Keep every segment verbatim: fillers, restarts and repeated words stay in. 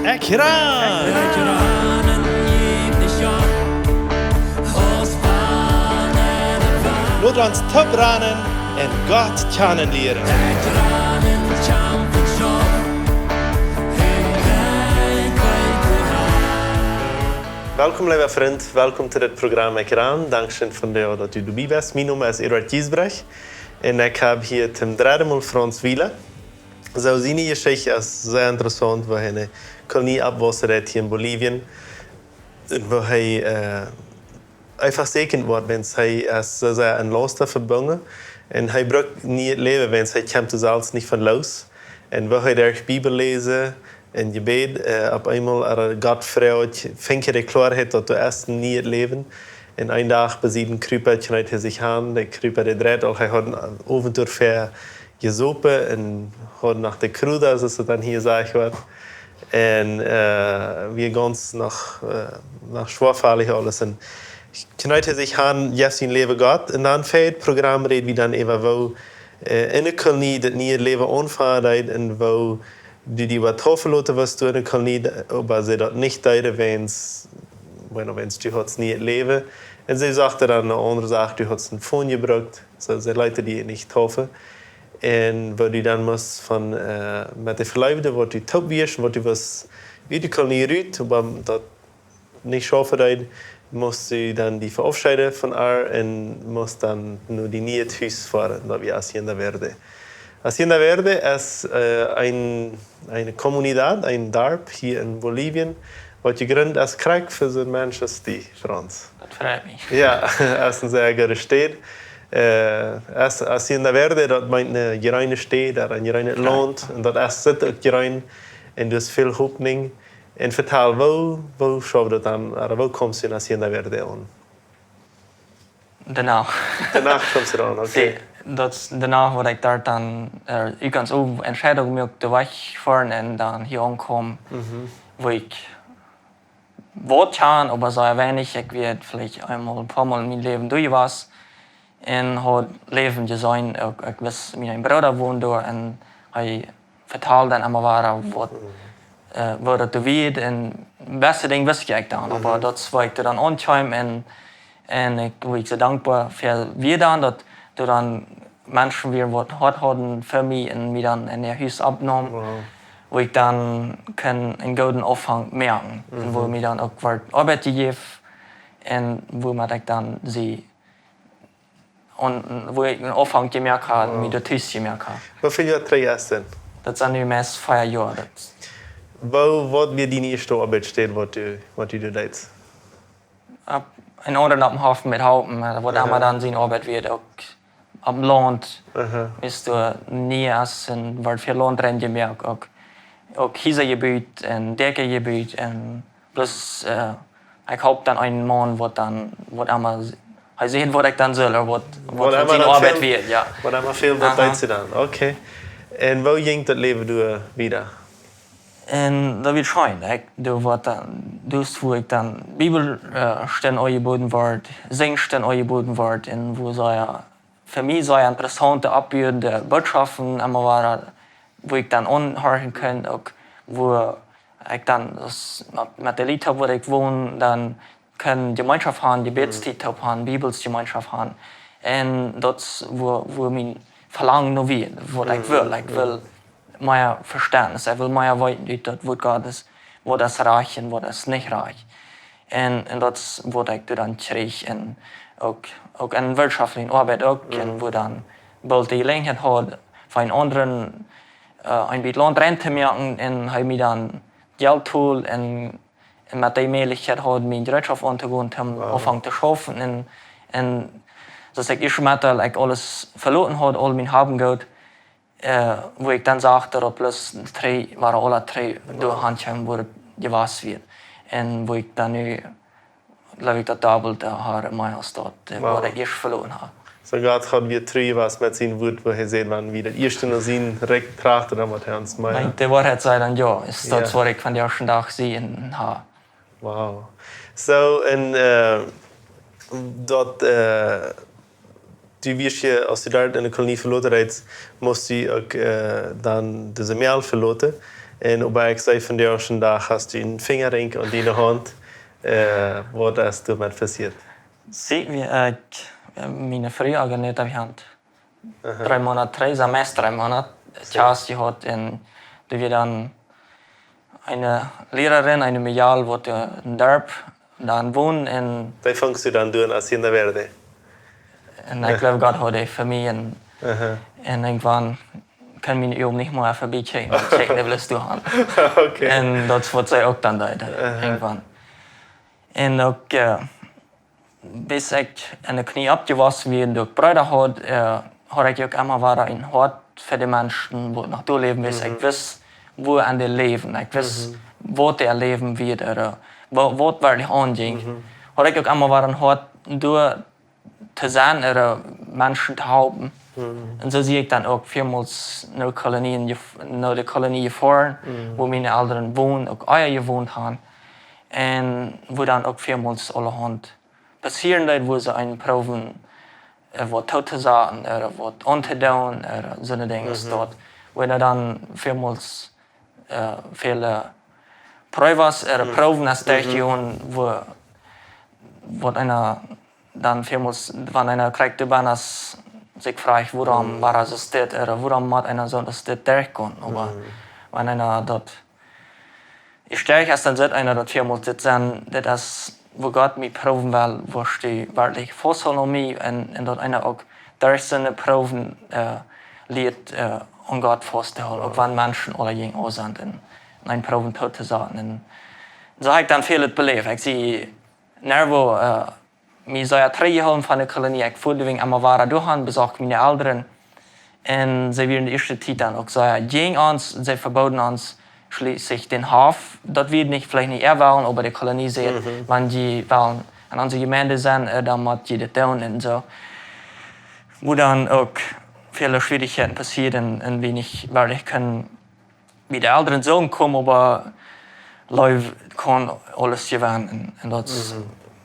Ekj ran! Lot ons toop ranen un Gott kjanen lieren. Welkom, leewa Frint. Welkom to dit Programm Ekj ran. Dankscheen von die, daut du doabie best. Mien Nomen es Eduard Giesbrecht un ekj hab hia toom dredden Mol Franz Wieler. Soo, siene Jeschicht es sea interessaunt, woo hee enne Kolonie oppwaussen deed hia en Bolivien. Un woo hee, äh, eefach säkjen woat, wiels hee es soo sea aun Lausta vebungen. Un hee brukt nieet Läwen, wiels hee kjemt doa selfst nich von loos. Un woo hee derch Bibel läsen un Jebäd, äh, opp eemol, äh, Gott froagen, finjt hee de Kloarheit, daut doa es nieet Läwen. Un een Dach bie sienen Krupa kjneet hee sikj aun, de Krupa, dee dreit aul, hee haud een Owent doavor jesopen un haud noch de cruda, soo aus daut dan hia jesajcht woat. Un, äh, wia gaunz noch, äh, noch schwoafalich aules. Un kjneet hee sikj aun, jeef sien Läwen Gott. Un dan fa daut Programm räd wie dan äwa woo, äh, enne Kolonie daut nieet Läwen aunfangen deed un woo du die waut taufen loten wurscht doa enne Kolonie, oba see daut nich deeden, wiels, bueno, wiels du haudst nieet Läwen. Un see sajcht dan eene aundre Sach, du haudst een Fon jebrukt, soo see leeten die nich taufen. Un woo du dan must von, äh, met de Veleewde, waut du toop wieescht, waut du wieescht, wia de Kolonie rut, oba daut nich schaufen deed, must du dan die veaufscheeden von äa un must dan no dien nieet Hus foaren, daut wia Hacienda Verde. Hacienda Verde es, äh, een, eene Comunidad, een Darp hia en Bolivien, waut jejrint es krakjt fa soon Mensch aus die, Franz. Daut freit mie. Jo, es eene sea goode Staut. Äh, es, Hacienda Verde, daut meent eene jreene Staut, ooda een jreenet Launt. Un daut es, sitt uk jreen. Un doa es väl Hopninj. Un vetal, woo, woo schauft daut dan, ooda woo kjemst du en Hacienda Verde aun? Doano. Doano kjemst du aun, okay. See, daut es doano, waut ekj doa dan, äh, ekj haud soo eene Entscheidunk jemoakt, doa wajch to foaren un dan hia aunkomen, woo ekj waut kjan, oba sea weinich. Ekj wia veleicht eemol, een poa Mol en mien Läwen doa jewast. Un haud Läwen jeseenen, uk, ekj wist, mien Brooda wond doa un hee vetald dan emma wada waut, äh, woo daut doa wia. Un beste Dinj wist ekj dan, oba daut es woo ekj doa dan aunkjeem un, un ekj, woo ekj soo dankboa fa wia dan, daut doa dan Menschen wieren, waut Hoat hauden fa mie un mie dan en äa Hus oppneemen, woo ekj dan kunn eenen gooden Aunfank moaken. Un woo mie dan uk wort Oabeit jejäft un woo ekj dan see un woo ekj eenen Aunfank jemoakt haud, mie daut Hus jemoakt haud. Woo väl Joa trigj es daut? Daut sent nu meist vea Joa. Daut Woo, waut wia diene ieeschte Oabeitsstäd, waut du, waut du doa deedst? Opp, een aundren opp dän Hoff methalpen, äh, waut emma dan siene Oabeit wia, uk opp Launt. Wist du, nie es un wort väl Launt rein jemoakt, uk, uk Hiesa jebut un Däakja jebut un bloos, äh, ekj halp dan eenen Maun, waut dan, waut emma, hee säd, waut ekj dan sull, ooda waut, waut siene Oabeit wia, jo. Waut emma fäld, waut deedst du dan? Okay. Un woo jinkj daut Läwen doa wieda? Un daut wia scheen, ekj, doa wort dan, doa wort dan Bibel, äh, Stund aunjebooden wort, Sinjstund aunjebooden wort, un woo sea, fa mie sea interessaunte, oppbudende Bootschoften emma wada, woo ekj dan aunhorchen kunn, uk woo ekj dan daut met, met de Lied, wua ekj wond, dan kunn Jemeenschoft han, Jebädstiet toop han, Bibeljemeenschoft han. Un daut es wua, wua mien Velangen no wia, waut ekj well. Ekj well mea Vestentnis, ekj well mea weeten ut daut Wuat Gottes, waut es rajcht un waut es nich rajcht. Un, un daut es waut ekj doa dan kjrieech. Un uk, uk en wirtschoftlichen Oabeit uk, un wua dan boolt de Jeläajenheit haud, fa eenen aundren, äh, een bät Launt rein to moaken, un hee mie dan Jelt told un un met dee Mäajlichkjeit haud, miene Jereetschoft auntogonen, toom aunfangen to schaufen. Un, un soo aus ekj ieescht metdeeld, ekj aules veloten haud, aul mien Haben un Goot, äh, wua ekj dan sach, daut bloos dree, wia aula dree doa hankjeemen, wua et jewast wia. Un wua ekj dan nu, jleew ekj, daut doppelte ha mea aus daut, äh, waut ekj ieescht veloten haud. Soo Gott haud wada tru jewast met sien Wuat, wua hee säd, wan wie daut ieeschte no sien Rikj trachten, dan woat hee ons mea. Nä, de Woarheit sie dan jo, es daut, waut ekj von dän ieeschten Dach sie un ha. Wow. Soo, un, äh, daut, äh, du wieescht hia, aus du doa enne Kolonie veloten deedst, must du uk, äh, dan dise Mejal veloten. Un oba ekj see vondoag dän Dach hast du een Finjaring aun diene Haunt. Äh, waut es doamet passieet? See, wie, äh, ekj, äh, miene Fru Agneta, wie haben dree Moonat trigj, soo meist dree Moonat, Kjast jehaut un doa wia dan eene Lierarin, eene Mejal, waut, äh, em Darp dan wond un Dee fungst du dan doa aus Kinderwärde? Un ekj jleew, Gott haud dee fa mie un, un irjentwan kunn mien Uag nich mea verbie kjikjen, dan kjikjt dee bloos doa aun. Okay. Un daut es waut see uk dan deed, irjentwan. Un uk, äh, bis ekj enne Knie oppjewossen wia un uk Breeda haud, äh, haud ekj uk emma wada een Hoat fa de Menschen, waut noch doa läwen, wiels ekj wist, woo an dee läwen. Ekj wist, waut dee läwen wia, äh, wa-, waut werkjlich aunjinkj. Haud ekj uk emma wada een Hoat doa to sennen, äh, Menschen to halpen. Un soo sie ekj dan uk välmols no Kolonien jef-, no de Kolonie jefoaren, wua miene Elren wonen, uk ea jewont haben. Un wua dan uk välmols aulahaunt passieren deed, wua see eenen proowen, äh, waut totosaten, äh, waut auntodoonen, äh, soone Dinja aus daut. Wua eena dan välmols, äh, väle pruebas, äh, proowen aus derchjegonen, wua, waut eena dan välmols, wan eena krakjt doa es, sikj fruach, wuarom wia daut soo, äh, wuarom mott eena soo derchgonen. Oba wan eena daut ieescht es, dan sitt eena daut välmols, dit sent, dit es, wua Gott mie proowen well, wua ekj werkjlich fausthoolen aun mie, un, un daut eena uk derch soone Proowen, äh, lieet, äh, aun Gott faust to hoolen, uk wan Menschen aulahaunt sent un, un eenen proowen totosaten. Un soo hab ekj dan väl beläft. Ekj sie nervös, äh, mie sea trigjjehoolen von de Kolonie. Ekj foa doawäajen emma wada doahan, besocht miene Elren. Un see wieren de ieeschte Tiet dan uk sea jäajen ons, see vebooden ons schlieslich dän Hoff. Daut wia nich, veleicht nich äa Wellen, oba de Kolonie säd, wan jie wellen aun onse Jemeent sennen, äh, dan mott jie daut doonen un soo. Wua dan uk väle Schwierichkjeiten passieeden un, un wie nich werkjlich kunnen bie de Elren soo komen, oba Leew kaun aules jewennen. Un, un daut es,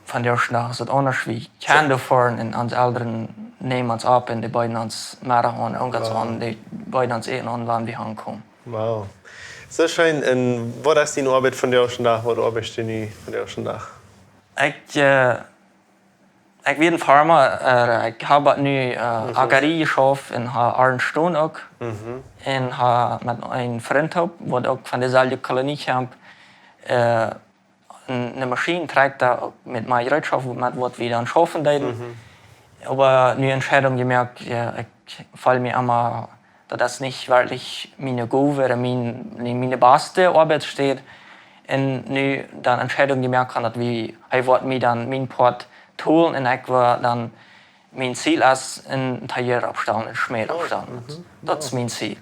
vondoag dän Dach es daut aundasch, wie kjennen doa foaren un onse Elren nämen ons opp un dee beeden ons Meddach aun, un gaunz aun, dee beeden ons Äten aun, wan wie aunkomen. Wow. Soo scheen. Un waut es diene Oabeit vondoag dän Dach? Waut oabeitst du nu vondoag dän Dach? Ekj, äh, Ekj sie een Farma, äh, ekj hab nu, äh, Agri jeschauft un hab Arnstoon uk. Un hab met eenen Frint uk, waut uk von deeselwje Kolonie kjemt, äh, een, eene Maschien, Trakta, uk met mien Jereetschoft, met waut wie dan schaufen deeden. Oba nu Entscheidunk jemoakt, jo, ekj feel mie emma daut es nich werkjlich miene Gow, äh, mien, miene baste Oabeitsstäd. Un nu dan Entscheidunk jemoakt haben, daut wie, hee woat mie dan mien Poat tolen un ekj woa dan, mien Ziel es, een Taller oppstalen, een Schmäd oppstalen. Daut es mien Ziel.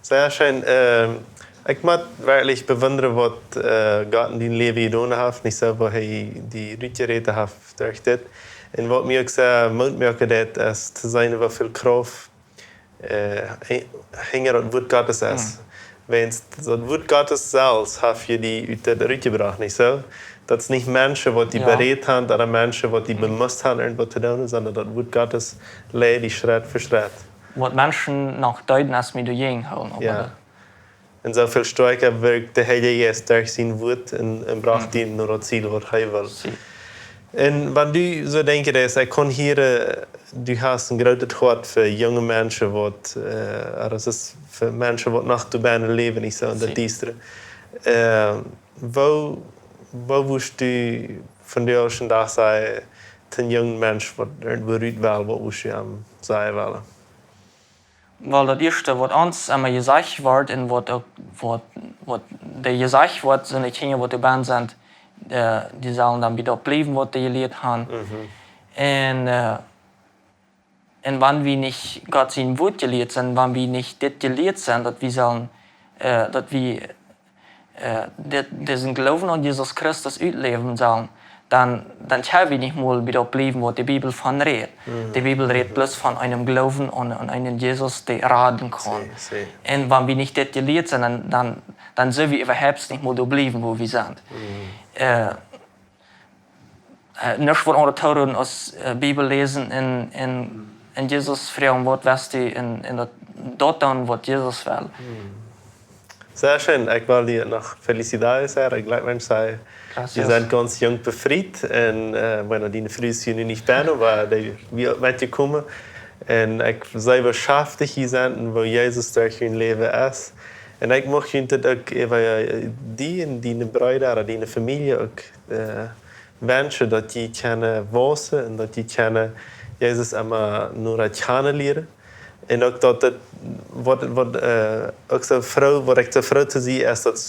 Sea scheen. Ähm, ekj mott werkjlich bewundren, waut, äh, Gott en dien Läwen jedonen haft, nich soo, woo hee die rutjerat haft derch dit. Un waut mie uk sea Moot moaken deed, es to seenen, woo väl Krauft äh, hi-, hinja daut Wuat Gottes es. Wiels daut Wuat Gottes selfst haft die ut daut rutjebrocht, nich soo? Daut es nich Menschen, waut die berät haben, ooda Menschen, waut die bemust haben, irjentwaut to doonen, sonda daut Wuat Gottes leit die Schrett fa Schrett. Waut Menschen noch deeden, aus mie doajäajen hoolen, oba Jo. daut Un soo väl stoakja wirkjt de Heilje Jeist derch sien Wuat un, un brocht die no daut Ziel, waut hee well. Un wan du soo denkjst, daut ekj kaun hieren, äh, du hast een grootet Hoat fa junge Menschen, waut, äh, daut es fa Menschen, waut noch doa bennen läwen, nich soo en daut Diestre. Äh, woo, woo wurscht du vondoag dän Dach sajen, to een junga Mensch, waut irjentwua rut well, waut wurscht du am sajen wellen? Well, daut ieeschte, waut ons emma jesajcht woat un waut uk, waut, waut dee jesajcht woat, sent de Kjinja, waut doa bennen sent, äh, dee sellen dan bie daut bliewen, waut dee jelieet haben. Un, äh, un wan wie nich Gott sien Wuat jelieet sent, wan wie nich dit jelieet sent, daut wie sellen, äh, daut wie äh, dit, disen Gloowen aun Jesus Christus utläwen sellen, dan, dan kjenn wie nich mol bie daut bliewen, waut de Bibel von rät. De Bibel rät bloos von eenem Gloowen aun, aun eenen Jesus, dee raden kaun. Un wan wie nich dit jelieet sent, dan, dan, dan sent wie äwahaupt nich mol doa bliewen, wua wie sent. Äh, äh, nuscht waut aundret to doonen aus, äh, Bibel läsen un, un, un Jesus froagen, waut west du, un, un daut, daut doonen, waut Jesus well. Sea scheen, ekj well die noch felicidades, Herr. Ekj jleich, Mensch, sie, die sent gaunz junk befriet. Un, äh, bueno, diene Fru es hia nu nich bie, oba dee, wie, weet je, komen. Un ekj see, woo schaftich jie sent un woo Jesus derch jun Läwen es. Un ekj mucht junt daut uk äwa, äh, die un diene Breeda ooda diene Famielje uk, äh, wenschen, daut jie kjennen wausen un daut jie kjennen Jesus emma noda kjanen lieren. Un uk daut, daut waut, waut, äh, uk soo froo, waut ekj soo froo to sie es, daut,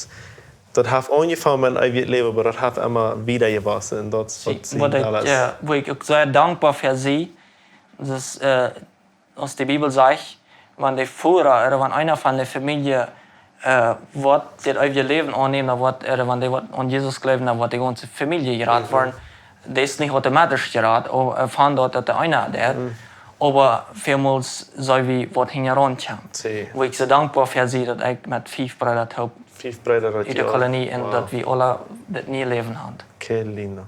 daut haft aunjefongen met eewjet Läwen, oba daut haft emma wieda jewausen. Un daut es waut ekj, äh, woo ekj uk sea dankboa fa sie, daut, äh, aus de Bibel sajcht, wan de Voda ooda wan eena von de Famielje, äh, woat daut eewje Läwen aunnämen, dan woat, ooda wan dee woat aun Jesus jleewen, dan woat de gaunze Famielje jerat woaren. Dee es nich automatisch jerat, o-, äh, von daut, daut dee eena deit. Oba välmols see wie waut hinjaraun kjemt. Woo ekj soo dankboa fa sie, daut ekj met fief Breeda toop ut de Kolonie un daut wie aula daut niee Läwen haben. Qué lindo.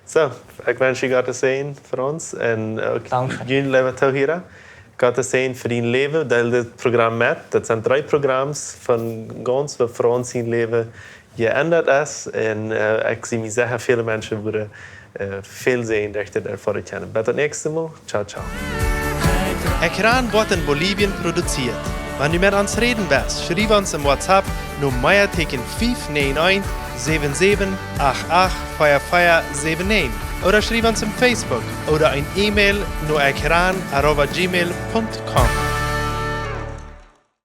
Soo, ekj wensch junt Gottes Säajen fa ons un uk junt, leewe Toohiera. Gottes Säajen fa dien Läwen, deel dit Program met. Daut sent dree Programs von gaunz waut fa ons sien Läwen jeendat es. Un, äh, ekj sie mie secha, väle Menschen woaren, äh, väl Säajen derch dit erfoaren kjennen. Bat daut näakjste Mol. Ciao, ciao. Ekjran woat en Bolivien produzieet. Wan du met ons räden west, schriew ons em WhatsApp no Meateken fief näajen eent, säwen säwen acht acht, vea vea säwen näajen ooda schriew ons em Facebook ooda een E-Mail no ekjran arroba gmail punkt com.